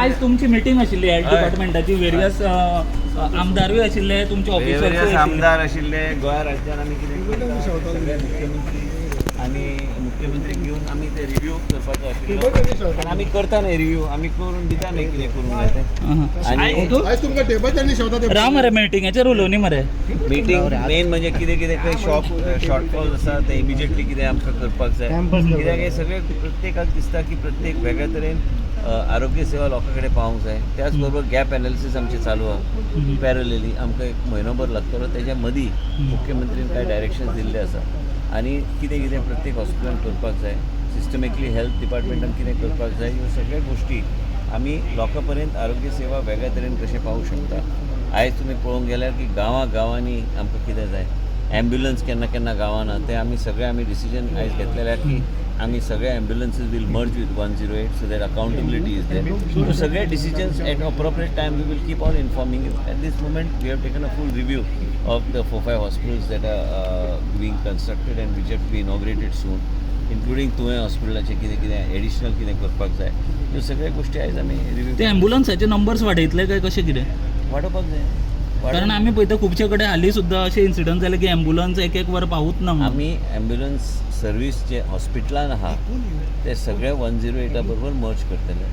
आयज तुमची मिटींग आशिल्ली हेल्थ डिपार्टमेंटाची, वेरियस आमदारूय आशिल्ले, तुमचे वेगवेगळे ऑफिसर्सूय आशिल्ले. आमदार आशिल्ले. गोंया राज्यान आमी कितें करता, सगळे मुख्यमंत्री आनी मुख्यमंत्रीक घेवन आमी ते रिव्यू करपाचो आशिल्लो. पण आमी करता न्ही रिव्यू, आमी करून दिता न्ही कितें करूंक जाय तें. आनी आयज तुमकां टेबल शेवता ते. राव मरे, मिटिंगेचेर उलोवनी मरे. मिटींग मेन म्हणजे कितें कितें खंय शॉर्टफॉल आसा ते इमिजिएटली कितें आमकां करपाक जाय, कित्याक हे सगळे प्रत्येकाक दिसता की प्रत्येक वेगळ्या तरेन आरोग्य सेवा लोकां कडेन पावोंक जाय. त्याच बरोबर गॅप एनालिसीस आमचें चालू आहा पॅरलली. आमकां एक म्हयनोभर लागतलो. तेज्या मदीं मुख्यमंत्रीन कांय डायरेक्शन्स दिल्ले आसा आनी कितें कितें प्रत्येक हॉस्पिटलान करपाक जाय, सिस्टमिकली हेल्थ डिपार्टमेंटान कितें करपाक जाय, ह्यो सगळ्यो गोश्टी आमी लोकां पर्यंत आरोग्य सेवा वेगळ्या तरेन कशें पावूंक शकता. आयज तुमी पळोवंक गेल्यार की गांवां गांवांनी आमकां कितें जाय, ॲम्ब्युलन्स केन्ना केन्ना गांवांना, ते आमी सगळे आमी डिसिजन आयज घेतलेले की आमी सगळे ambulances will merge with 108 so that accountability is there. So सगळे decisions at appropriate time we will keep on informing you. At this moment we have taken a full review of the four five hospitals that are being constructed and which have to be inaugurated soon, including तुवें हॉस्पिटलाचें कितें कितें additional कितें करपाक जाय, ह्यो सगळ्यो गोश्टी आयज आमी रिव्यू. ते एम्बुलन्साचे नंबर्स वाडयतले काय कशें कितें? वाडोवपाक जाय. कारण आमी पळयता, खुबशे कडेन हालीं सुद्दां अशे इन्सिडंट जाले की एम्बुलन्स एक एक वर पावूच ना म्हणून. आमी ॲम्ब्युलन्स सर्वीस जे हॉस्पिटलान आहा ते सगळे 108 बरोबर मर्ज करतले.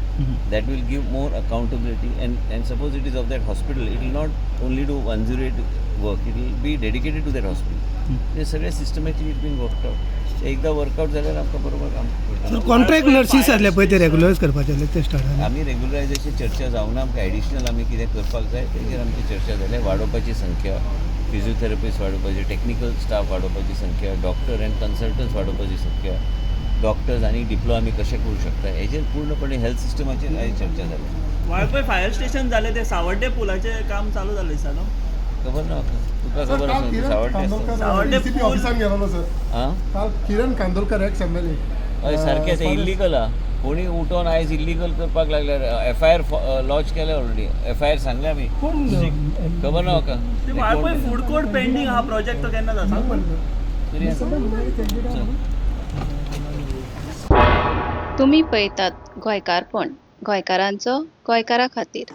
That will give more accountability and suppose it is of that hospital, it will not only do 108 work, it will be dedicated to that hospital. ते सगळे systematically it been worked out. एकदां workout जाल्यार आमकां बरोबर काम करता. Contract nurses आसले पळय, ते रेगुलर करपाचे आसले, ते स्टार्ट जाले? आमी रेग्युलरायझेशन चर्चा जावना. आमकां एडिशनल आमी कितें करपाक जाय तेजेर आमची चर्चा जाल्या. वाडोवपाची संख्या, फिजियोथेरपिस्ट वाडोवपाची, टेक्निकल स्टाफ वाडोवपाची संख्या, डॉक्टर अँड कन्सल्टंट्स वाडोवपाची संख्या, डॉक्टर्स आनी डिप्लो आमी कशें करूं शकता, हेजेर पूर्णपणे हेल्थ सिस्टमाचेर आयज चर्चा जाली. वाळपय फायर स्टेशन जालें, ते सावड्डे पुलाचें काम चालू जालें दिसता न्हू? खबर ना म्हाका. तुका सर, खबर काल आसा? किरण सावड्डे आसता. कांदोळकर सावड्डे डीसीपी पूल- ऑफिसान गेलेलो सर. आं. काल किरण कांदोळकर, एक्स एमएलए. हय, सारकें. तें इल्लिगल आहा. कोणी उठोन आयज इल्लिगल करपाक लागल्यार एफआयआर लॉन्च केले ऑलरेडी. एफआयआर सांगले आमी. खबर ना म्हाका. ते वाळपय फूड कोर्ट पेंडींग आहा प्रोजेक्ट, तो केन्ना जाता? तरी चल. तुमी पळयतात गोंयकारपण, गोंयकारांचो गोंयकारा खातीर.